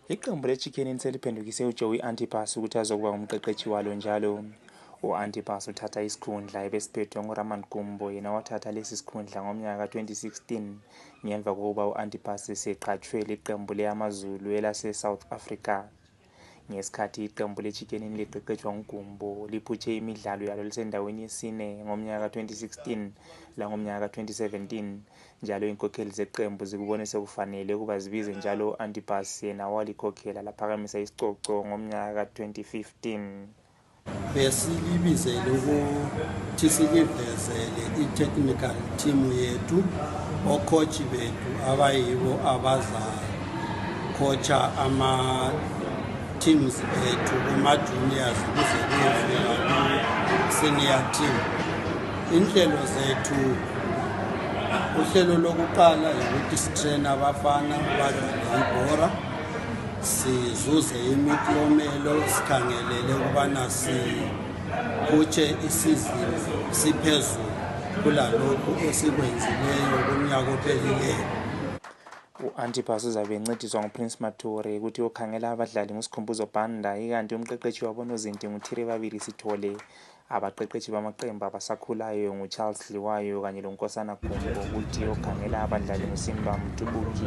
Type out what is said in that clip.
Iqembu le Chicken Inn seliphendukise uJoey Antipas ukuthi azokuba ngumqeqetshi walo njalo. UAntipas uthatha isikhundla ebesiphethwe nguRahman Gumbo, yena owathatha lesisikhundla ngomnyaka ka-2016 ngemva kokuba uAntipas eseqhatshwe liqembu le-AmaZulu elase South Africa. Ngesikhathi iqembu leChicken Inn liqeqetshwa nguGumbo liphuthe imidlalo yalo lisendaweni yesine ngomnyaka ka-2016 langomnyaka ka-2017, njalo inkokheli zeqembu zikubone sekufanele ukuba zibize njalo uAntipas, yena walikhokhela laphakamisa isicoco ngomnyaka ka-2015. Besilibizele ukuthi silivezele i-technical team yethu, ocoach bethu abayibo abaza coacha ama-teams ethu kuma-juniors ukuze kuyefika ku-senior team. Inhlelo zethu, uhlelo lokuqala ukuthi sitrain abafana badlale ibhora, sizuze imiklomelo, sikhangelele ukubana siphutshe isizini siphezulu kulalokhu esikwenzileyo kunyaka ophelileyo. UAntipas uzabe encediswa nguPrince Mature ukuthi okhangela abadlali nguSikhumbuzo Banda, ikanti umqeqetshi wabonozinti nguThiribabili Sithole, abaqeqetshi bamaqembu abasakhulayo nguCharles Liwayo kanye loNkosana Gumbo, ukuthi okhangela abadlali nguSimba Mtubuki.